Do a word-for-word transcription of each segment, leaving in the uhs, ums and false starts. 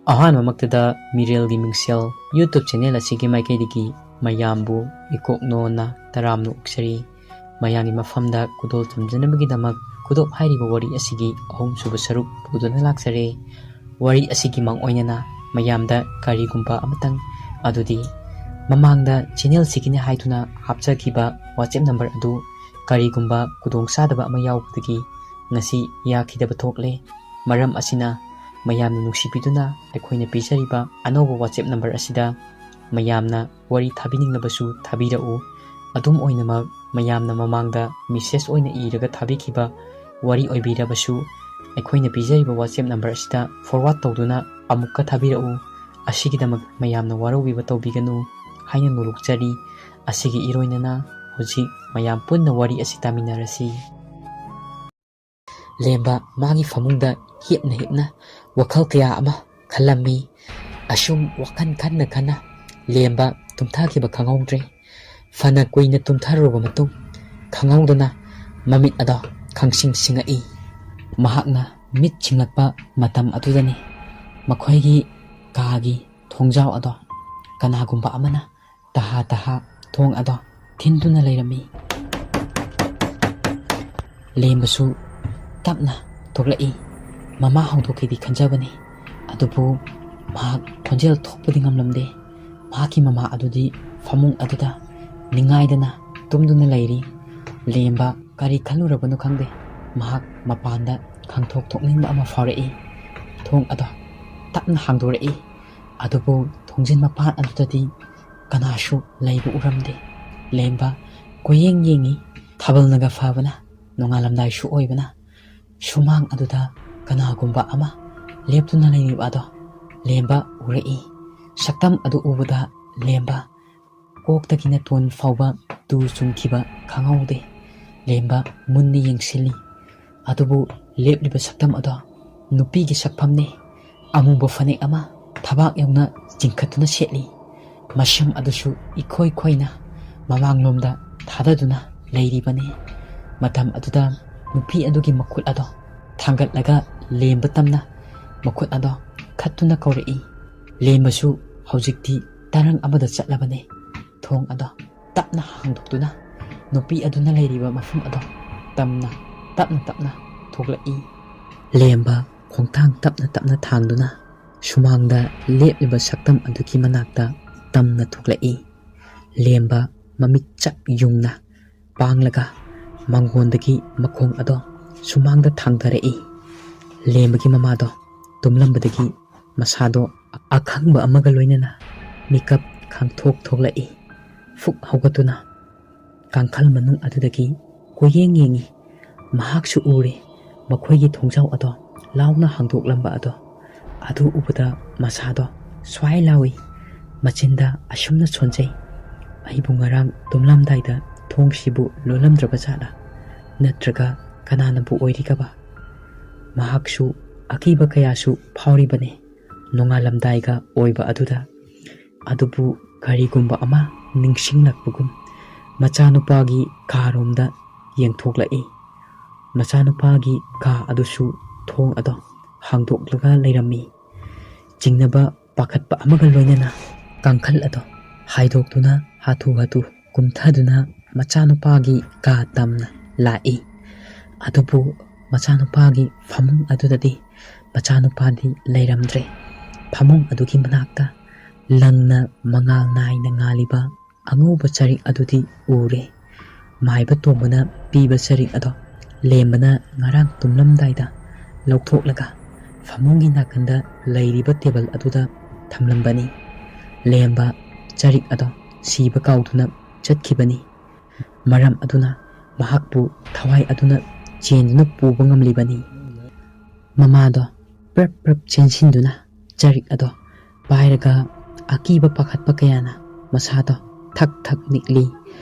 ꯑꯍꯥꯟꯕꯃꯛꯇꯗ ꯃꯤꯔꯦꯜꯒꯤ ꯃꯤꯡꯁꯦꯜ YouTube channel ꯑꯁꯤꯒꯤ ꯃꯥꯏꯀꯩꯗꯒꯤ ꯃꯌꯥꯝꯕꯨ ꯏꯀꯣꯛꯅꯣꯅ ꯇꯔꯥꯝꯅ ꯑꯣꯛꯆꯔꯤ꯫ ꯃꯌꯥꯝꯒꯤ ꯃꯐꯝꯗ ꯈꯨꯗꯣꯜ ꯇꯝꯖꯅꯕꯒꯤꯗꯃꯛ ꯈꯨꯗꯣꯞ ꯍꯥꯏꯔꯤꯕ ꯋꯥꯔꯤ ꯑꯁꯤꯒꯤ ꯑꯍꯨꯝꯁꯨꯕ ꯁꯔꯨꯛ ꯄꯨꯗꯨꯅ ꯂꯥꯛꯆꯔꯦ꯫ ꯋꯥꯔꯤ ꯑꯁꯤꯒꯤ ꯃꯥꯡ ꯑꯣꯏꯅꯅ ꯃꯌꯥꯝꯗ ꯀꯔꯤꯒꯨꯝꯕ ꯑꯃꯇꯪ, ꯑꯗꯨꯗꯤ ꯃꯃꯥꯡꯗ ꯆꯦꯅꯦꯜꯁꯤꯒꯤꯅꯤ ꯍꯥꯏꯗꯨꯅ ꯍꯥꯞꯆꯈꯤꯕ WhatsApp ꯅꯝꯕꯔ ꯑꯗꯨ ꯀꯔꯤꯒꯨꯝꯕ ꯈꯨꯗꯣꯡꯆꯥꯗꯕ ꯑꯃ ꯌꯥꯎꯕꯗꯒꯤ ꯉꯁꯤ ꯌꯥꯈꯤꯗꯕ ꯊꯣꯛꯂꯦ꯫ ꯃꯔꯝ ꯑꯁꯤꯅ ꯃꯌꯥꯝꯅ ꯅꯨꯡꯁꯤꯕꯤꯗꯨꯅ ꯑꯩꯈꯣꯏꯅ ꯄꯤꯖꯔꯤꯕ ꯑꯅꯧꯕ WhatsApp ꯅꯝꯕꯔ ꯑꯁꯤꯗ ꯃꯌꯥꯝꯅ ꯋꯥꯔꯤ ꯊꯥꯕꯤꯅꯤꯡꯂꯕꯁꯨ ꯊꯥꯕꯤꯔꯛꯎ꯫ ꯑꯗꯨꯝ ꯑꯣꯏꯅꯃꯛ, ꯃꯌꯥꯝꯅ ꯃꯃꯥꯡꯗ ꯃꯦꯁꯦꯖ ꯑꯣꯏꯅ ꯏꯔꯒ ꯊꯥꯕꯤꯈꯤꯕ ꯋꯥꯔꯤ ꯑꯣꯏꯕꯤꯔꯕꯁꯨ, ꯑꯩꯈꯣꯏꯅ ꯄꯤꯖꯔꯤꯕ WhatsApp ꯅꯝꯕꯔ ꯑꯁꯤꯗ forward ꯇꯧꯗꯨꯅ ꯑꯃꯨꯛꯀ ꯊꯥꯕꯤꯔꯛꯎ꯫ ꯑꯁꯤꯒꯤꯗꯃꯛ ꯃꯌꯥꯝꯅ ꯋꯥꯔꯧꯕꯤꯕ ꯇꯧꯕꯤꯒꯅꯨ ꯍꯥꯏꯅ ꯅꯣꯂꯨꯛꯆꯔꯤ꯫ ꯑꯁꯤꯒꯤ ꯏꯔꯣꯏꯅꯅ ꯍꯧꯖꯤꯛ ꯃꯌꯥꯝ ꯄꯨꯟꯅ ꯋꯥꯔꯤ ꯑꯁꯤ ꯇꯥꯃꯤꯟꯅꯔꯁꯤ꯫ ꯂꯦꯝꯕ ꯃꯥꯒꯤ ꯐꯃꯨꯡꯗ ꯍꯤꯞꯅ ꯍꯤꯞꯅ ꯋꯥꯈꯜ ꯀꯌꯥ ꯑꯃ ꯈꯜꯂꯝꯃꯤ꯫ ꯑꯁꯨꯝ ꯋꯥꯈꯜ ꯈꯟꯅ ꯈꯟꯅ ꯂꯦꯝꯕ ꯇꯨꯝꯊꯈꯤꯕ ꯈꯪꯍꯧꯗ꯭ꯔꯦ꯫ ꯐꯅ ꯀꯨꯏꯅ ꯇꯨꯝꯊꯔꯨꯔꯕ ꯃꯇꯨꯡ, ꯈꯪꯍꯧꯗꯅ ꯃꯃꯤꯠ ꯑꯗꯣ ꯈꯪꯁꯤꯡ ꯁꯤꯡꯉꯛꯏ꯫ ꯃꯍꯥꯛꯅ ꯃꯤꯠ ꯁꯤꯡꯂꯛꯄ ꯃꯇꯝ ꯑꯗꯨꯗꯅꯤ ꯃꯈꯣꯏꯒꯤ ꯀꯥꯒꯤ ꯊꯣꯡꯖꯥꯎ ꯑꯗꯣ ꯀꯅꯥꯒꯨꯝꯕ ꯑꯃꯅ ꯇꯍꯥ ꯇꯍꯥ ꯊꯣꯡ ꯑꯗꯣ ꯊꯤꯟꯗꯨꯅ ꯂꯩꯔꯝꯃꯤ꯫ ꯂꯦꯝꯕꯁꯨ ꯇꯞꯅ ꯊꯣꯛꯂꯛꯏ꯫ ꯃꯃꯥ ꯍꯧꯗꯣꯛꯀꯦꯗꯤ ꯈꯟꯖꯕꯅꯤ, ꯑꯗꯨꯕꯨ ꯃꯍꯥꯛ ꯈꯣꯟꯖꯦꯜ ꯊꯣꯛꯄꯗꯤ ꯉꯝꯂꯝꯗꯦ꯫ ꯃꯍꯥꯛꯀꯤ ꯃꯃꯥ ꯑꯗꯨꯗꯤ ꯐꯃꯨꯡ ꯑꯗꯨꯗ ꯅꯤꯡꯉꯥꯏꯗꯅ ꯇꯨꯝꯗꯨꯅ ꯂꯩꯔꯤ꯫ ꯂꯦꯝꯕ ꯀꯔꯤ ꯈꯜꯂꯨꯔꯕꯅꯣ ꯈꯪꯗꯦ, ꯃꯍꯥꯛ ꯃꯄꯥꯟꯗ ꯈꯪꯊꯣꯛ ꯊꯣꯛꯅꯤꯡꯕ ꯑꯃ ꯐꯥꯎꯔꯛꯏ꯫ ꯊꯣꯡ ꯑꯗꯣ ꯇꯞꯅ ꯍꯥꯡꯗꯣꯔꯛꯏ, ꯑꯗꯨꯕꯨ ꯊꯣꯡꯖꯤꯟ ꯃꯄꯥꯟ ꯑꯗꯨꯗꯗꯤ ꯀꯅꯥꯁꯨ ꯂꯩꯕ ꯎꯔꯝꯗꯦ꯫ ꯂꯦꯝꯕ ꯀꯣꯏꯌꯦꯡ ꯌꯦꯡꯉꯤ꯫ ꯊꯥꯕꯜꯅꯒ ꯐꯕꯅ, ꯅꯣꯡꯉꯥꯜꯂꯝꯗꯥꯏꯁꯨ ꯑꯣꯏꯕꯅ, ꯁꯨꯃꯥꯡ ꯑꯗꯨꯗ ꯀꯅꯥꯒꯨꯝꯕ ꯑꯃ ꯂꯦꯞꯇꯨꯅ ꯂꯩꯔꯤꯕ ꯑꯗꯣ ꯂꯦꯝꯕ ꯎꯔꯛꯏ꯫ ꯁꯛꯇꯝ ꯑꯗꯨ ꯎꯕꯗ ꯂꯦꯝꯕ ꯀꯣꯛꯇꯒꯤꯅ ꯇꯣꯟ ꯐꯥꯎꯕ ꯇꯨ ꯆꯨꯡꯈꯤꯕ ꯈꯪꯍꯧꯗꯦ꯫ ꯂꯦꯝꯕ ꯃꯨꯟꯅ ꯌꯦꯡꯁꯤꯜꯂꯤ꯫ ꯑꯗꯨꯕꯨ ꯂꯦꯞꯂꯤꯕ ꯁꯛꯇꯝ ꯑꯗꯣ ꯅꯨꯄꯤꯒꯤ ꯁꯛꯐꯝꯅꯤ꯫ ꯑꯃꯨꯕ ꯐꯅꯦꯛ ꯑꯃ ꯊꯕꯥꯛ ꯌꯧꯅ ꯆꯤꯡꯈꯠꯇꯨꯅ ꯁꯦꯠꯂꯤ꯫ ꯃꯁꯝ ꯑꯗꯨꯁꯨ ꯏꯈꯣꯏ ꯈꯣꯏꯅ ꯃꯃꯥꯡꯂꯣꯝꯗ ꯊꯥꯗꯗꯨꯅ ꯂꯩꯔꯤꯕꯅꯤ꯫ ꯃꯇꯝ ꯑꯗꯨꯗ ꯅꯨꯄꯤ ꯑꯗꯨꯒꯤ ꯃꯈꯨꯠ ꯑꯗꯣ ꯊꯥꯡꯒꯠꯂꯒ ꯂꯦꯝꯕ ꯇꯝꯅ ꯃꯈꯨꯠ ꯑꯗꯣ ꯈꯠꯇꯨꯅ ꯀꯧꯔꯛꯏ꯫ ꯂꯦꯝꯕꯁꯨ ꯍꯧꯖꯤꯛꯇꯤ ꯇꯔꯪ ꯑꯃꯗ ꯆꯠꯂꯕꯅꯤ꯫ ꯊꯣꯡ ꯑꯗꯣ ꯇꯞꯅ ꯍꯥꯡꯗꯣꯛꯇꯨꯅ ꯅꯨꯄꯤ ꯑꯗꯨꯅ ꯂꯩꯔꯤꯕ ꯃꯐꯝ ꯑꯗꯣ ꯇꯝꯅ ꯇꯞꯅ ꯇꯞꯅ ꯊꯣꯛꯂꯛꯏ꯫ ꯂꯦꯝꯕ ꯈꯣꯡꯊꯥꯡ ꯇꯞꯅ ꯇꯞꯅ ꯊꯥꯡꯗꯨꯅ ꯁꯨꯃꯥꯡꯗ ꯂꯦꯞꯂꯤꯕ ꯁꯛꯇꯝ ꯑꯗꯨꯒꯤ ꯃꯅꯥꯛꯇ ꯇꯝꯅ ꯊꯣꯛꯂꯛꯏ꯫ ꯂꯦꯝꯕ ꯃꯃꯤꯠ ꯆꯞ ꯌꯨꯡꯅ ꯄꯥꯡꯂꯒ ꯃꯉꯣꯟꯗꯒꯤ ꯃꯈꯣꯡ ꯑꯗꯣ ꯁꯨꯃꯥꯡꯗ ꯊꯥꯡꯊꯔꯛꯏ꯫ ꯂꯦꯝꯕꯒꯤ ꯃꯃꯥꯗꯣ ꯇꯨꯝꯂꯝꯕꯗꯒꯤ ꯃꯁꯥꯗꯣ ꯑꯈꯪꯕ ꯑꯃꯒ ꯂꯣꯏꯅꯅ ꯃꯤꯀꯞ ꯈꯪꯊꯣꯛ ꯊꯣꯛꯂꯛꯏ꯫ ꯐꯨꯛ ꯍꯧꯒꯠꯇꯨꯅ ꯀꯥꯡꯈꯜ ꯃꯅꯨꯡ ꯑꯗꯨꯗꯒꯤ ꯀꯣꯏꯌꯦꯡ ꯌꯦꯡꯉꯤ꯫ ꯃꯍꯥꯛꯁꯨ ꯎꯔꯦ, ꯃꯈꯣꯏꯒꯤ ꯊꯣꯡꯖꯥꯎ ꯑꯗꯣ ꯂꯥꯎꯅ ꯍꯥꯡꯗꯣꯛꯂꯝꯕ ꯑꯗꯣ꯫ ꯑꯗꯨ ꯎꯕꯗ ꯃꯁꯥꯗꯣ ꯁ꯭ꯋꯥꯏ ꯂꯥꯎꯏ꯫ ꯃꯆꯤꯟꯗ ꯑꯁꯨꯝꯅ ꯁꯣꯟꯖꯩ, "ꯑꯩꯕꯨ ꯉꯔꯥꯡ ꯇꯨꯝꯂꯝꯗꯥꯏꯗ ꯊꯣꯡꯁꯤꯕꯨ ꯂꯣꯜꯂꯝꯗ꯭ꯔꯕ ꯖꯥꯠꯂꯥ? ꯅꯠꯇ꯭ꯔꯒ ꯀꯅꯥꯅꯕꯨ ꯑꯣꯏꯔꯤꯒꯕ?" ꯃꯍꯥꯛꯁꯨ ꯑꯀꯤꯕ ꯀꯌꯥꯁꯨ ꯐꯥꯎꯔꯤꯕꯅꯤ꯫ ꯅꯣꯡꯉꯥꯜꯂꯝꯗꯥꯏꯒ ꯑꯣꯏꯕ ꯑꯗꯨꯗ꯫ ꯑꯗꯨꯕꯨ ꯀꯔꯤꯒꯨꯝꯕ ꯑꯃ ꯅꯤꯡꯁꯤꯡꯂꯛꯄꯒꯨꯝ ꯃꯆꯥꯅꯨꯄꯥꯒꯤ ꯀꯥꯔꯣꯝꯗ ꯌꯦꯡꯊꯣꯛꯂꯛꯏ꯫ ꯃꯆꯥꯅꯨꯄꯥꯒꯤ ꯀꯥ ꯑꯗꯨꯁꯨ ꯊꯣꯡ ꯑꯗꯣ ꯍꯥꯡꯗꯣꯛꯂꯒ ꯂꯩꯔꯝꯃꯤ꯫ ꯆꯤꯡꯅꯕ ꯄꯥꯈꯠꯄ ꯑꯃꯒ ꯂꯣꯏꯅꯅ ꯀꯥꯡꯈꯜ ꯑꯗꯣ ꯍꯥꯏꯗꯣꯛꯇꯨꯅ ꯍꯥꯊꯨ ꯍꯥꯊꯨ ꯀꯨꯝꯊꯗꯨꯅ ꯃꯆꯥꯅꯨꯄꯥꯒꯤ ꯀꯥ ꯇꯝꯅ ꯂꯥꯛꯏ꯫ ꯑꯗꯨꯕꯨ ꯃꯆꯥꯅꯨꯄꯥꯒꯤ ꯐꯃꯨꯡ ꯑꯗꯨꯗꯗꯤ ꯃꯆꯥꯅꯨꯄꯥꯗꯤ ꯂꯩꯔꯝꯗ꯭ꯔꯦ꯫ ꯐꯃꯨꯡ ꯑꯗꯨꯒꯤ ꯃꯅꯥꯛꯇ ꯂꯪꯅ ꯃꯉꯥꯜ ꯅꯥꯏꯅ ꯉꯥꯜꯂꯤꯕ ꯑꯉꯧꯕ ꯆꯔꯤꯛ ꯑꯗꯨꯗꯤ ꯎꯔꯦ꯫ ꯃꯥꯏꯕ ꯇꯣꯝꯕꯅ ꯄꯤꯕ ꯆꯔꯤꯛ ꯑꯗꯣ ꯂꯦꯝꯕꯅ ꯉꯔꯥꯡ ꯇꯨꯝꯂꯝꯗꯥꯏꯗ ꯂꯧꯊꯣꯛꯂꯒ ꯐꯃꯨꯡꯒꯤ ꯅꯥꯀꯟꯗ ꯂꯩꯔꯤꯕ ꯇꯦꯕꯜ ꯑꯗꯨꯗ ꯊꯝꯂꯝꯕꯅꯤ꯫ ꯂꯦꯝꯕ ꯆꯔꯤꯛ ꯑꯗꯣ ꯁꯤꯕ ꯀꯥꯎꯗꯨꯅ ꯆꯠꯈꯤꯕꯅꯤ꯫ ꯃꯔꯝ ꯑꯗꯨꯅ ꯃꯍꯥꯛꯄꯨ ꯊꯋꯥꯏ ꯑꯗꯨꯅ ꯆꯦꯟꯗꯨꯅ ꯄꯨꯕ ꯉꯝꯂꯤꯕꯅꯤ꯫ ꯃꯃꯥꯗꯣ ꯄ꯭ꯔꯞ ꯄ꯭ꯔꯞ ꯆꯦꯟꯁꯤꯟꯗꯨꯅ ꯆꯔꯤꯛ ꯑꯗꯣ ꯄꯥꯏꯔꯒ ꯑꯀꯤꯕ ꯄꯥꯈꯠꯄ ꯀꯌꯥꯅ ꯃꯁꯥꯗꯣ ꯊꯛ ꯊꯛ ꯅꯤꯛꯂꯤ꯫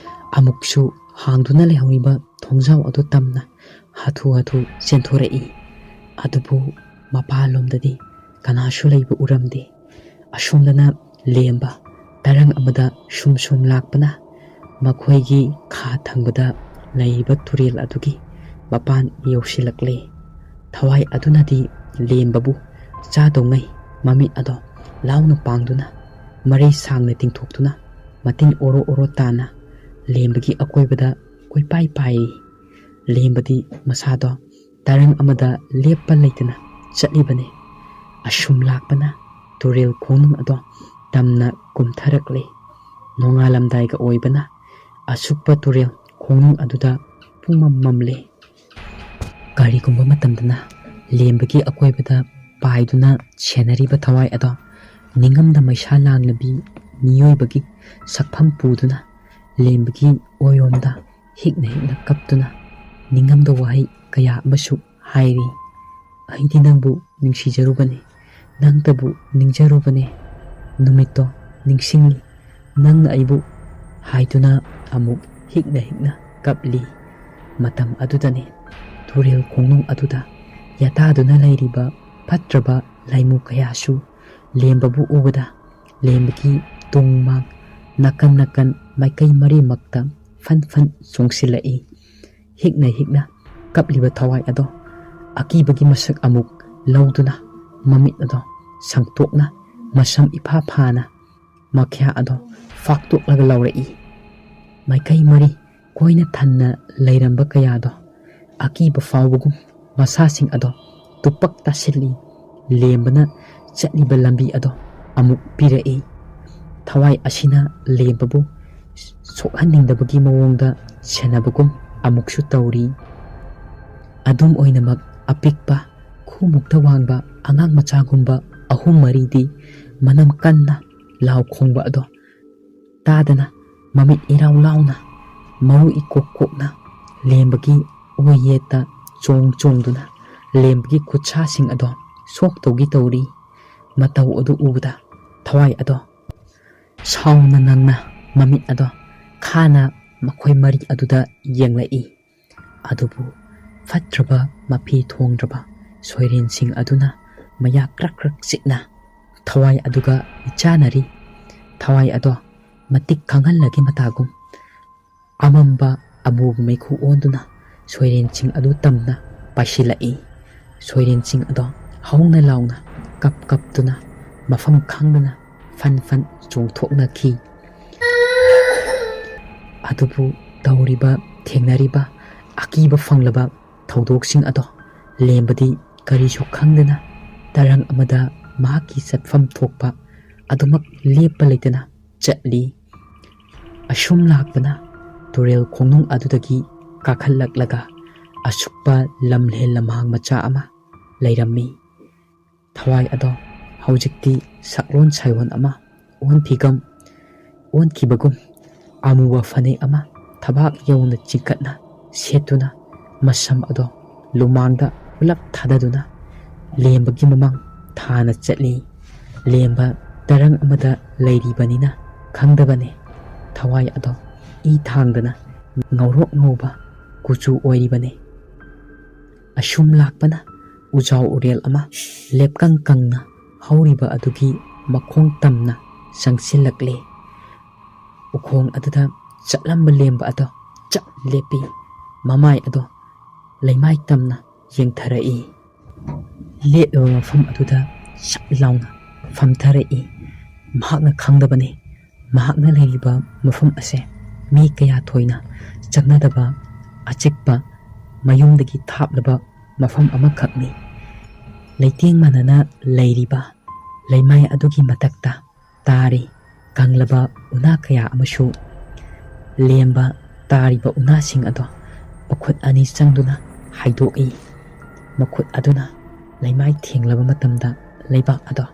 ꯑꯃꯨꯛꯁꯨ ꯍꯥꯡꯗꯨꯅ ꯂꯩꯍꯧꯔꯤꯕ ꯊꯣꯡꯖꯥꯎ ꯑꯗꯨ ꯇꯝꯅ ꯍꯥꯊꯨ ꯍꯥꯊꯨ ꯆꯦꯟꯊꯣꯔꯛꯏ꯫ ꯑꯗꯨꯕꯨ ꯃꯄꯥꯟꯂꯣꯝꯗꯗꯤ ꯀꯅꯥꯁꯨ ꯂꯩꯕ ꯎꯔꯝꯗꯦ꯫ ꯑꯁꯣꯝꯗꯅ ꯂꯦꯝꯕ ꯇꯔꯪ ꯑꯃꯗ ꯁꯨꯝ ꯁꯨꯝ ꯂꯥꯛꯄꯅ ꯃꯈꯣꯏꯒꯤ ꯈꯥ ꯊꯪꯕꯗ ꯂꯩꯔꯤꯕ ꯇꯨꯔꯦꯜ ꯑꯗꯨꯒꯤ ꯃꯄꯥꯟ ꯌꯧꯁꯤꯜꯂꯛꯂꯦ꯫ ꯊꯋꯥꯏ ꯑꯗꯨꯅꯗꯤ ꯂꯦꯝꯕꯕꯨ ꯆꯥꯗꯧꯉꯩ ꯃꯃꯤꯠ ꯑꯗꯣ ꯂꯥꯎꯅ ꯄꯥꯡꯗꯨꯅ, ꯃꯔꯩ ꯁꯥꯡꯅ ꯇꯤꯡꯊꯣꯛꯇꯨꯅ, ꯃꯇꯤꯟ ꯑꯣꯔꯣ ꯑꯣꯔꯣ ꯇꯥꯅ ꯂꯦꯝꯕꯒꯤ ꯑꯀꯣꯏꯕꯗ ꯀꯣꯏꯄꯥꯏ ꯄꯥꯏꯔꯤ꯫ ꯂꯦꯝꯕꯗꯤ ꯃꯁꯥꯗꯣ ꯇꯔꯪ ꯑꯃꯗ ꯂꯦꯞꯄ ꯂꯩꯇꯅ ꯆꯠꯂꯤꯕꯅꯤ꯫ ꯑꯁꯨꯝ ꯂꯥꯛꯄꯅ ꯇꯨꯔꯦꯜ ꯈꯣꯡꯅꯨꯡ ꯑꯗꯣ ꯇꯝꯅ ꯀꯨꯝꯊꯔꯛꯂꯤ꯫ ꯅꯣꯡꯉꯥꯜꯂꯝꯗꯥꯏꯒ ꯑꯣꯏꯕꯅ ꯑꯁꯨꯛꯄ ꯇꯨꯔꯦꯜ ꯈꯣꯡꯅꯨꯡ ꯑꯗꯨꯗ ꯄꯨꯡꯃꯝ ꯃꯝꯂꯤ꯫ ꯀꯔꯤꯒꯨꯝꯕ ꯃꯇꯝꯗꯅ ꯂꯦꯝꯕꯒꯤ ꯑꯀꯣꯏꯕꯗ ꯄꯥꯏꯗꯨꯅ ꯁꯦꯟꯅꯔꯤꯕ ꯊꯋꯥꯏ ꯑꯗꯣ ꯅꯤꯡꯉꯝꯗ ꯃꯩꯁꯥ ꯂꯥꯡꯂꯕꯤ ꯃꯤꯑꯣꯏꯕꯒꯤ ꯁꯛꯐꯝ ꯄꯨꯗꯨꯅ ꯂꯦꯝꯕꯒꯤ ꯑꯣꯏꯔꯣꯝꯗ ꯍꯤꯛꯅ ꯍꯤꯛꯅ ꯀꯞꯇꯨꯅ ꯅꯤꯡꯉꯝꯗ ꯋꯥꯍꯩ ꯀꯌꯥ ꯑꯃꯁꯨ ꯍꯥꯏꯔꯤ꯫ "ꯑꯩꯗꯤ ꯅꯪꯕꯨ ꯅꯨꯡꯁꯤꯖꯔꯨꯕꯅꯤ, ꯅꯪꯇꯕꯨ ꯅꯤꯡꯖꯔꯨꯕꯅꯤ꯫ ꯅꯨꯃꯤꯠꯇꯣ ꯅꯤꯡꯁꯤꯡꯂꯤ, ꯅꯪꯅ ꯑꯩꯕꯨ ꯍꯥꯏꯗꯨꯅ ꯑꯃꯨꯛ ꯍꯤꯛꯅ ꯍꯤꯛꯅ ꯀꯞꯂꯤ꯫ ꯃꯇꯝ ꯑꯗꯨꯗꯅꯤ ꯇꯨꯔꯦꯜ ꯈꯣꯡꯅꯨꯡ ꯑꯗꯨꯗ ꯌꯥꯇꯥꯗꯨꯅ ꯂꯩꯔꯤꯕ ꯐꯠꯇ꯭ꯔꯕ ꯂꯥꯏꯃꯨ ꯀꯌꯥꯁꯨ ꯂꯦꯝꯕꯕꯨ ꯎꯕꯗ ꯂꯦꯝꯕꯒꯤ ꯇꯨꯡ ꯃꯥꯡ ꯅꯥꯀꯟ ꯅꯥꯀꯟ ꯃꯥꯏꯀꯩ ꯃꯔꯤꯃꯛꯇ ꯐꯟ ꯐꯟ ꯆꯣꯡꯁꯤꯜꯂꯛꯏ꯫ ꯍꯤꯛꯅ ꯍꯤꯛꯅ ꯀꯞꯂꯤꯕ ꯊꯋꯥꯏ ꯑꯗꯣ ꯑꯀꯤꯕꯒꯤ ꯃꯁꯛ ꯑꯃꯨꯛ ꯂꯧꯗꯨꯅ ꯃꯃꯤꯠ ꯑꯗꯣ ꯁꯪꯇꯣꯛꯅ ꯃꯁꯝ ꯏꯐꯥ ꯐꯥꯅ ꯃꯈ꯭ꯌꯥ ꯑꯗꯣ ꯐꯥꯛꯇꯣꯛꯂꯒ ꯂꯥꯎꯔꯛꯏ꯫ ꯃꯥꯏꯀꯩ ꯃꯔꯤ ꯀꯣꯏꯅ ꯊꯟꯅ ꯂꯩꯔꯝꯕ ꯀꯌꯥꯗꯣ ꯑꯀꯤꯕ ꯐꯥꯎꯕꯒꯨꯝ ꯃꯁꯥꯁꯤꯡ ꯑꯗꯣ ꯇꯨꯄꯛ ꯇꯥꯁꯤꯜꯂꯤ꯫ ꯂꯦꯝꯕꯅ ꯆꯠꯂꯤꯕ ꯂꯝꯕꯤ ꯑꯗꯣ ꯑꯃꯨꯛ ꯄꯤꯔꯛꯏ꯫ ꯊꯋꯥꯏ ꯑꯁꯤꯅ ꯂꯦꯝꯕꯕꯨ ꯁꯣꯛꯍꯟꯅꯤꯡꯗꯕꯒꯤ ꯃꯑꯣꯡꯗ ꯁꯦꯟꯅꯕꯒꯨꯝ ꯑꯃꯨꯛꯁꯨ ꯇꯧꯔꯤ꯫ ꯑꯗꯨꯝ ꯑꯣꯏꯅꯃꯛ ꯑꯄꯤꯛꯄ ꯈꯨꯃꯨꯛꯇ ꯋꯥꯡꯕ ꯑꯉꯥꯡ ꯃꯆꯥꯒꯨꯝꯕ ꯑꯍꯨꯝ ꯃꯔꯤꯗꯤ ꯃꯅꯝ ꯀꯟꯅ ꯂꯥꯎ ꯈꯣꯡꯕ ꯑꯗꯣ ꯇꯥꯗꯅ ꯃꯃꯤꯠ ꯏꯔꯥꯎ ꯂꯥꯎꯅ ꯃꯔꯨ ꯏꯀꯣꯛ ꯀꯣꯛꯅ ꯂꯦꯝꯕꯒꯤ ꯑꯣꯏꯌꯦꯠꯇ ꯆꯣꯡ ꯆꯣꯡꯗꯨꯅ ꯂꯦꯝꯕꯒꯤ ꯈꯨꯠꯁꯥꯁꯤꯡ ꯑꯗꯣ ꯁꯣꯛꯇꯧꯒꯤ ꯇꯧꯔꯤ꯫ ꯃꯇꯧ ꯑꯗꯨ ꯎꯕꯗ ꯊꯋꯥꯏ ꯑꯗꯣ ꯁꯥꯎꯅ ꯉꯪꯅ ꯃꯃꯤꯠ ꯑꯗꯣ ꯈꯥꯅ ꯃꯈꯣꯏ ꯃꯔꯤ ꯑꯗꯨꯗ ꯌꯦꯡꯂꯛꯏ꯫ ꯑꯗꯨꯕꯨ ꯐꯠꯇ꯭ꯔꯕ ꯃꯐꯤ ꯊꯣꯡꯗ꯭ꯔꯕ ꯁꯣꯏꯔꯦꯟꯁꯤꯡ ꯑꯗꯨꯅ ꯃꯌꯥ ꯀ꯭ꯔꯛ ꯀ꯭ꯔꯛ ꯆꯤꯛꯅ ꯊꯋꯥꯏ ꯑꯗꯨꯒ ꯃꯤꯆꯥꯟꯅꯔꯤ꯫ ꯊꯋꯥꯏ ꯑꯗꯣ ꯃꯇꯤꯛ ꯈꯪꯍꯜꯂꯒꯦ ꯃꯇꯥꯒꯨꯝ ꯑꯃꯝꯕ ꯑꯃꯨꯕ ꯃꯩꯈꯨ ꯑꯣꯟꯗꯨꯅ ꯁꯣꯏꯔꯦꯟꯁꯤꯡ ꯑꯗꯨ ꯇꯝꯅ ꯄꯥꯏꯁꯤꯜꯂꯛꯏ꯫ ꯁꯣꯏꯔꯦꯟꯁꯤꯡ ꯑꯗꯣ ꯍꯧꯅ ꯂꯥꯎꯅ ꯀꯞ ꯀꯞꯇꯨꯅ ꯃꯐꯝ ꯈꯪꯗꯅ ꯐꯟ ꯐꯟ ꯆꯣꯡꯊꯣꯛꯅꯈꯤ꯫ ꯑꯗꯨꯕꯨ ꯇꯧꯔꯤꯕ, ꯊꯦꯡꯅꯔꯤꯕ ꯑꯀꯤꯕ ꯐꯪꯂꯕ ꯊꯧꯗꯣꯛꯁꯤꯡ ꯑꯗꯣ ꯂꯦꯝꯕꯗꯤ ꯀꯔꯤꯁꯨ ꯈꯪꯗꯅ ꯇꯔꯪ ꯑꯃꯗ ꯃꯍꯥꯛꯀꯤ ꯆꯠꯐꯝ ꯊꯣꯛꯄ ꯑꯗꯨꯃꯛ ꯂꯦꯞꯄ ꯂꯩꯇꯅ ꯆꯠꯂꯤ꯫ ꯑꯁꯨꯝ ꯂꯥꯛꯄꯅ ꯇꯨꯔꯦꯜ ꯈꯣꯡꯅꯨꯡ ꯑꯗꯨꯗꯒꯤ ꯀꯥꯈꯠꯂꯛꯂꯒ ꯑꯁꯨꯛꯄ ꯂꯝꯍꯦꯜ ꯂꯝꯍꯥꯡ ꯃꯆꯥ ꯑꯃ ꯂꯩꯔꯝꯃꯤ꯫ ꯊꯋꯥꯏ ꯑꯗꯣ ꯍꯧꯖꯤꯛꯇꯤ ꯁꯛꯂꯣꯟ ꯁꯥꯏꯑꯣꯟ ꯑꯃ ꯑꯣꯟꯈꯤꯒꯝ ꯑꯣꯟꯈꯤꯕꯒꯨꯝ ꯑꯃꯨꯕ ꯐꯅꯦꯛ ꯑꯃ ꯊꯕꯥꯛ ꯌꯧꯅ ꯆꯤꯡꯈꯠꯅ ꯁꯦꯠꯇꯨꯅ ꯃꯁꯝ ꯑꯗꯣ ꯂꯨꯃꯥꯡꯗ ꯄꯨꯂꯞ ꯊꯥꯗꯗꯨꯅ ꯂꯦꯝꯕꯒꯤ ꯃꯃꯥꯡ ꯊꯥꯅ ꯆꯠꯂꯤ꯫ ꯂꯦꯝꯕ ꯇꯔꯪ ꯑꯃꯗ ꯂꯩꯔꯤꯕꯅꯤꯅ ꯈꯪꯗꯕꯅꯤ꯫ ꯊꯋꯥꯏ ꯑꯗꯣ ꯏ ꯊꯥꯡꯗꯅ ꯉꯧꯔꯣꯛ ꯉꯧꯕ ꯀꯨꯆꯨ ꯑꯣꯏꯔꯤꯕꯅꯤ꯫ ꯑꯁꯨꯝ ꯂꯥꯛꯄꯅ ꯎꯖꯥꯎ ꯎꯔꯦꯜ ꯑꯃ ꯂꯦꯞꯀꯪ ꯀꯪꯅ ꯍꯧꯔꯤꯕ ꯑꯗꯨꯒꯤ ꯃꯈꯣꯡ ꯇꯝꯅ ꯆꯪꯁꯤꯜꯂꯛꯂꯦ꯫ ꯎꯈꯣꯡ ꯑꯗꯨꯗ ꯆꯠꯂꯝꯕ ꯂꯦꯝꯕ ꯑꯗꯣ ꯆꯞ ꯂꯦꯞꯄꯤ꯫ ꯃꯃꯥꯏ ꯑꯗꯣ ꯂꯩꯃꯥꯏ ꯇꯝꯅ ꯌꯦꯡꯊꯔꯛꯏ꯫ ꯂꯦꯞꯂꯕ ꯃꯐꯝ ꯑꯗꯨꯗ ꯁꯠ ꯂꯥꯎꯅ ꯐꯝꯊꯔꯛꯏ꯫ ꯃꯍꯥꯛꯅ ꯈꯪꯗꯕꯅꯤ, ꯃꯍꯥꯛꯅ ꯂꯩꯔꯤꯕ ꯃꯐꯝ ꯑꯁꯦ ꯃꯤ ꯀꯌꯥ ꯊꯣꯏꯅ ꯆꯪꯅꯗꯕ ꯑꯆꯤꯛꯄ ꯃꯌꯨꯝꯗꯒꯤ ꯊꯥꯞꯂꯕ ꯃꯐꯝ ꯑꯃꯈꯛꯅꯤ꯫ ꯂꯩꯇꯦꯡ ꯃꯥꯟꯅꯅ ꯂꯩꯔꯤꯕ ꯂꯩꯃꯥꯏ ꯑꯗꯨꯒꯤ ꯃꯊꯛꯇ ꯇꯥꯔꯤ ꯀꯪꯂꯕ ꯎꯅꯥ ꯀꯌꯥ ꯑꯃꯁꯨ꯫ ꯂꯦꯝꯕ ꯇꯥꯔꯤꯕ ꯎꯅꯥꯁꯤꯡ ꯑꯗꯣ ꯃꯈꯨꯠ ꯑꯅꯤ ꯆꯪꯗꯨꯅ ꯍꯥꯏꯗꯣꯛꯏ꯫ ꯃꯈꯨꯠ ꯑꯗꯨꯅ ꯂꯩꯃꯥꯏ ꯊꯦꯡꯂꯕ ꯃꯇꯝꯗ ꯂꯩꯕꯥꯛ ꯑꯗꯣ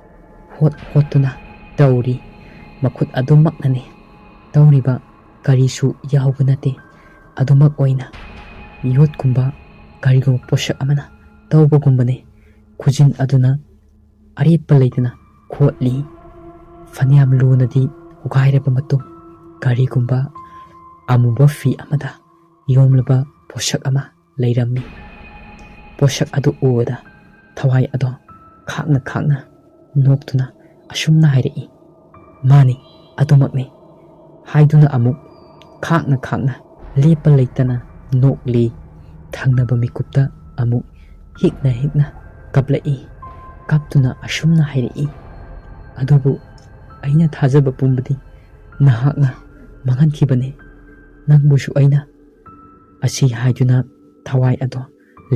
ꯍꯣꯠ ꯍꯣꯠꯇꯨꯅ ꯇꯧꯔꯤ꯫ ꯃꯈꯨꯠ ꯑꯗꯨꯃꯛꯅꯅꯤ ꯇꯧꯔꯤꯕ, ꯀꯔꯤꯁꯨ ꯌꯥꯎꯕ ꯅꯠꯇꯦ꯫ ꯑꯗꯨꯃꯛ ꯑꯣꯏꯅ ꯌꯣꯠꯀꯨꯝꯕ ꯀꯔꯤꯒꯨꯝꯕ ꯄꯣꯠꯁꯛ ꯑꯃꯅ ꯇꯧꯕꯒꯨꯝꯕꯅꯤ꯫ ꯈꯨꯖꯤꯟ ꯑꯗꯨꯅ ꯑꯔꯦꯞꯄ ꯂꯩꯇꯅ ꯈꯣꯠꯂꯤ꯫ ꯐꯅꯌꯥꯝ ꯂꯨꯅꯗꯤ ꯍꯣꯒꯥꯏꯔꯕ ꯃꯇꯨꯡ ꯀꯔꯤꯒꯨꯝꯕ ꯑꯃꯨꯕ ꯐꯤ ꯑꯃꯗ ꯌꯣꯝꯂꯕ ꯄꯣꯠꯁꯛ ꯑꯃ ꯂꯩꯔꯝꯃꯤ꯫ ꯄꯣꯠꯁꯛ ꯑꯗꯨ ꯎꯕꯗ ꯊꯋꯥꯏ ꯑꯗꯣ ꯈꯥꯛꯅ ꯈꯥꯛꯅ ꯅꯣꯛꯇꯨꯅ ꯑꯁꯨꯝꯅ ꯍꯥꯏꯔꯛꯏ, "ꯃꯥꯅꯤ, ꯑꯗꯨꯃꯛꯅꯤ" ꯍꯥꯏꯗꯨꯅ ꯑꯃꯨꯛ ꯈꯥꯛꯅ ꯈꯥꯛꯅ ꯂꯦꯞꯄ ꯂꯩꯇꯅ ꯅꯣꯛꯂꯤ꯫ ꯊꯪꯅꯕ ꯃꯤꯀꯨꯞꯇ ꯑꯃꯨꯛ ꯍꯤꯛꯅ ꯍꯤꯛꯅ ꯀꯞꯂꯛꯏ꯫ ꯀꯞꯇꯨꯅ ꯑꯁꯨꯝꯅ ꯍꯥꯏꯔꯛꯏ, "ꯑꯗꯨꯕꯨ ꯑꯩꯅ ꯊꯥꯖꯕ ꯄꯨꯝꯕꯗꯤ ꯅꯍꯥꯛꯅ ꯃꯥꯡꯍꯟꯈꯤꯕꯅꯤ꯫ ꯅꯪꯕꯨꯁꯨ ꯑꯩꯅ" ꯑꯁꯤ ꯍꯥꯏꯗꯨꯅ ꯊꯋꯥꯏ ꯑꯗꯣ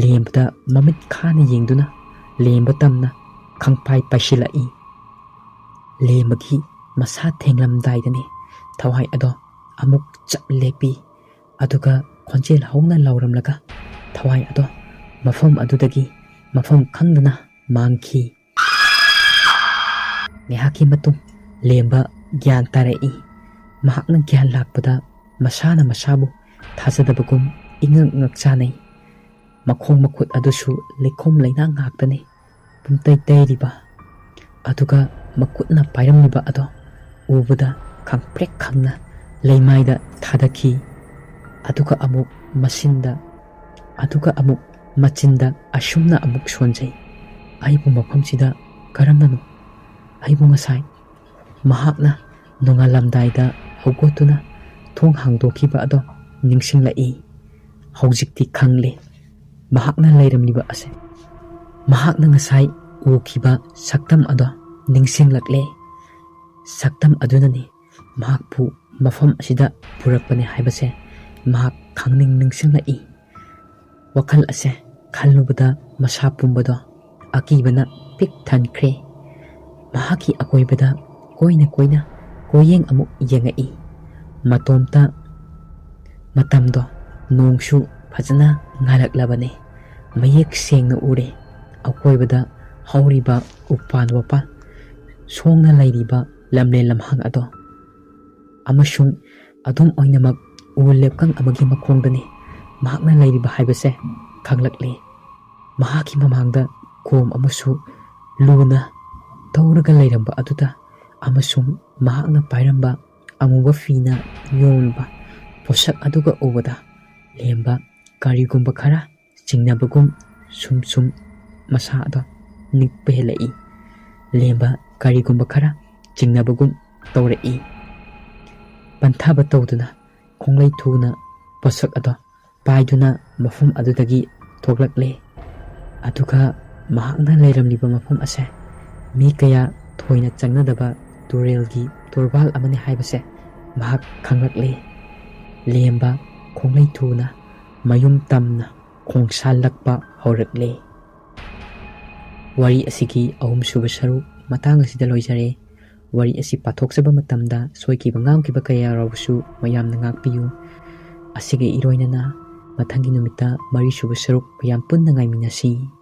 ꯂꯦꯝꯕꯗ ꯃꯃꯤꯠ ꯈꯥꯅ ꯌꯦꯡꯗꯨꯅ ꯂꯦꯝꯕ ꯇꯝꯅ ꯈꯪꯄꯥꯏ ꯄꯥꯏꯁꯤꯜꯂꯛꯏ꯫ ꯂꯦꯝꯕꯒꯤ ꯃꯁꯥ ꯊꯦꯡꯂꯝꯗꯥꯏꯗꯅꯤ ꯊꯋꯥꯏ ꯑꯗꯣ ꯑꯃꯨꯛ ꯆꯞ ꯂꯦꯞꯄꯤ꯫ ꯑꯗꯨꯒ ꯈꯣꯟꯖꯦꯜ ꯍꯧꯅ ꯂꯥꯎꯔꯝꯂꯒ ꯊꯋꯥꯏ ꯑꯗꯣ ꯃꯐꯝ ꯑꯗꯨꯗꯒꯤ ꯃꯐꯝ ꯈꯪꯗꯅ ꯃꯥꯡꯈꯤ꯫ ꯉꯥꯏꯍꯥꯛꯀꯤ ꯃꯇꯨꯡ ꯂꯦꯝꯕ ꯒ꯭ꯌꯥꯟ ꯇꯥꯔꯛꯏ꯫ ꯃꯍꯥꯛꯅ ꯒ꯭ꯌꯥꯟ ꯂꯥꯛꯄꯗ ꯃꯁꯥꯅ ꯃꯁꯥꯕꯨ ꯊꯥꯖꯗꯕꯒꯨꯝ ꯏꯉꯛ ꯉꯛꯆꯥꯅꯩ꯫ ꯃꯈꯣꯡ ꯃꯈꯨꯠ ꯑꯗꯨꯁꯨ ꯂꯩꯈꯣꯝ ꯂꯩꯅꯥꯡ ꯉꯥꯛꯇꯅꯤ ꯄꯨꯝꯇꯩ ꯇꯩꯔꯤꯕ꯫ ꯑꯗꯨꯒ ꯃꯈꯨꯠꯅ ꯄꯥꯏꯔꯝꯂꯤꯕ ꯑꯗꯣ ꯎꯕꯗ ꯈꯪꯄ꯭ꯔꯦꯛ ꯈꯪꯅ ꯂꯩꯃꯥꯏꯗ ꯊꯥꯗꯈꯤ꯫ ꯑꯗꯨꯒ ꯑꯃꯨꯛ ꯃꯁꯤꯟꯗ, ꯑꯗꯨꯒ ꯑꯃꯨꯛ ꯃꯆꯤꯟꯗ ꯑꯁꯨꯝꯅ ꯑꯃꯨꯛ ꯁꯣꯟꯖꯩ, "ꯑꯩꯕꯨ ꯃꯐꯝꯁꯤꯗ ꯀꯔꯝꯅꯅꯣ? ꯑꯩꯕꯨ ꯉꯁꯥꯏ ꯃꯍꯥꯛꯅ ꯅꯣꯡꯉꯥꯜꯂꯝꯗꯥꯏꯗ ꯍꯧꯒꯠꯇꯨꯅ ꯊꯣꯡ ꯍꯥꯡꯗꯣꯛꯈꯤꯕ ꯑꯗꯣ ꯅꯤꯡꯁꯤꯡꯂꯛꯏ꯫ ꯍꯧꯖꯤꯛꯇꯤ ꯈꯪꯂꯦ ꯃꯍꯥꯛꯅ ꯂꯩꯔꯝꯂꯤꯕ ꯑꯁꯦ꯫ ꯃꯍꯥꯛꯅ ꯉꯁꯥꯏ ꯎꯈꯤꯕ ꯁꯛꯇꯝ ꯑꯗꯣ ꯅꯤꯡꯁꯤꯡꯂꯛꯂꯦ꯫ ꯁꯛꯇꯝ ꯑꯗꯨꯅꯅꯤ ꯃꯍꯥꯛꯄꯨ ꯃꯐꯝ ꯑꯁꯤꯗ ꯄꯨꯔꯛꯄꯅꯦ ꯍꯥꯏꯕꯁꯦ ꯃꯍꯥꯛ ꯈꯪꯅꯤꯡ ꯅꯤꯡꯁꯤꯡꯂꯛꯏ꯫" ꯋꯥꯈꯜ ꯑꯁꯦ ꯈꯜꯂꯨꯕꯗ ꯃꯁꯥ ꯄꯨꯝꯕꯗꯣ ꯑꯀꯤꯕꯅ ꯄꯤꯛ ꯊꯟꯈ꯭ꯔꯦ꯫ ꯃꯍꯥꯛꯀꯤ ꯑꯀꯣꯏꯕꯗ ꯀꯣꯏꯅ ꯀꯣꯏꯅ ꯀꯣꯏꯌꯦꯡ ꯑꯃꯨꯛ ꯌꯦꯡꯉꯛꯏ꯫ ꯃꯇꯣꯝꯇ ꯃꯇꯝꯗꯣ ꯅꯣꯡꯁꯨ ꯐꯖꯅ ꯉꯥꯜꯂꯛꯂꯕꯅꯤ꯫ ꯃꯌꯦꯛ ꯁꯦꯡꯅ ꯎꯔꯦ꯫ ꯑꯀꯣꯏꯕꯗ ꯍꯧꯔꯤꯕ ꯎꯄꯥꯜ ꯋꯥꯄꯥꯜ, ꯁꯣꯡꯅ ꯂꯩꯔꯤꯕ ꯂꯝꯂꯦꯟ ꯂꯝꯍꯥꯡ ꯑꯗꯣ꯫ ꯑꯃꯁꯨꯡ ꯑꯗꯨꯝ ꯑꯣꯏꯅꯃꯛ ꯎ ꯂꯦꯞꯀꯪ ꯑꯃꯒꯤ ꯃꯈꯣꯡꯗꯅꯤ ꯃꯍꯥꯛꯅ ꯂꯩꯔꯤꯕ ꯍꯥꯏꯕꯁꯦ ꯈꯪꯂꯛꯂꯦ꯫ ꯃꯍꯥꯛꯀꯤ ꯃꯃꯥꯡꯗ ꯀꯣꯝ ꯑꯃꯁꯨ ꯂꯨꯅ ꯇꯧꯔꯒ ꯂꯩꯔꯝꯕ ꯑꯗꯨꯗ ꯑꯃꯁꯨꯡ ꯃꯍꯥꯛꯅ ꯄꯥꯏꯔꯝꯕ ꯑꯃꯨꯕ ꯐꯤꯅ ꯌꯣꯝꯂꯕ ꯄꯣꯠꯁꯛ ꯑꯗꯨꯒ ꯎꯕꯗ ꯂꯦꯝꯕ ꯀꯔꯤꯒꯨꯝꯕ ꯈꯔ ꯆꯤꯡꯅꯕꯒꯨꯝ ꯁꯨꯝ ꯁꯨꯝ ꯃꯁꯥ ꯑꯗꯣ ꯅꯤꯛꯄ ꯍꯦꯜꯂꯛꯏ꯫ ꯂꯦꯝꯕ ꯀꯔꯤꯒꯨꯝꯕ ꯈꯔ ꯆꯤꯡꯅꯕꯒꯨꯝ ꯇꯧꯔꯛꯏ꯫ ꯄꯟꯊꯕ ꯇꯧꯗꯨꯅ ꯈꯣꯡꯂꯩ ꯊꯨꯅ ꯄꯣꯠꯁꯛ ꯑꯗꯣ ꯄꯥꯏꯗꯨꯅ ꯃꯐꯝ ꯑꯗꯨꯗꯒꯤ ꯊꯣꯛꯂꯛꯂꯦ꯫ ꯑꯗꯨꯒ ꯃꯍꯥꯛꯅ ꯂꯩꯔꯝꯂꯤꯕ ꯃꯐꯝ ꯑꯁꯦ ꯃꯤ ꯀꯌꯥ ꯊꯣꯏꯅ ꯆꯪꯅꯗꯕ ꯇꯨꯔꯦꯜꯒꯤ ꯇꯣꯔꯕꯥꯜ ꯑꯃꯅꯤ ꯍꯥꯏꯕꯁꯦ ꯃꯍꯥꯛ ꯈꯪꯂꯛꯂꯦ꯫ ꯂꯦꯝꯕ ꯈꯣꯡꯂꯩ ꯊꯨꯅ ꯃꯌꯨꯝ ꯇꯝꯅ ꯈꯣꯡꯁꯥꯜꯂꯛꯄ ꯍꯧꯔꯛꯂꯦ꯫ ꯋꯥꯔꯤ ꯑꯁꯤꯒꯤ ꯑꯍꯨꯝꯁꯨꯕ ꯁꯔꯨꯛ ꯃꯇꯥꯡ ꯑꯁꯤꯗ ꯂꯣꯏꯖꯔꯦ꯫ ꯋꯥꯔꯤ ꯑꯁꯤ ꯄꯥꯊꯣꯛꯆꯕ ꯃꯇꯝꯗ ꯁꯣꯏꯈꯤꯕ ꯉꯥꯝꯈꯤꯕ ꯀꯌꯥ ꯌꯥꯎꯔꯕꯁꯨ ꯃꯌꯥꯝꯅ ꯉꯥꯛꯄꯤꯌꯨ꯫ ꯑꯁꯤꯒ ꯏꯔꯣꯏꯅꯅ ꯃꯊꯪꯒꯤ ꯅꯨꯃꯤꯠꯇ ꯃꯔꯤꯁꯨꯕ ꯁꯔꯨꯛ ꯃꯌꯥꯝ ꯄꯨꯟꯅ ꯉꯥꯏꯃꯤꯟꯅꯁꯤ꯫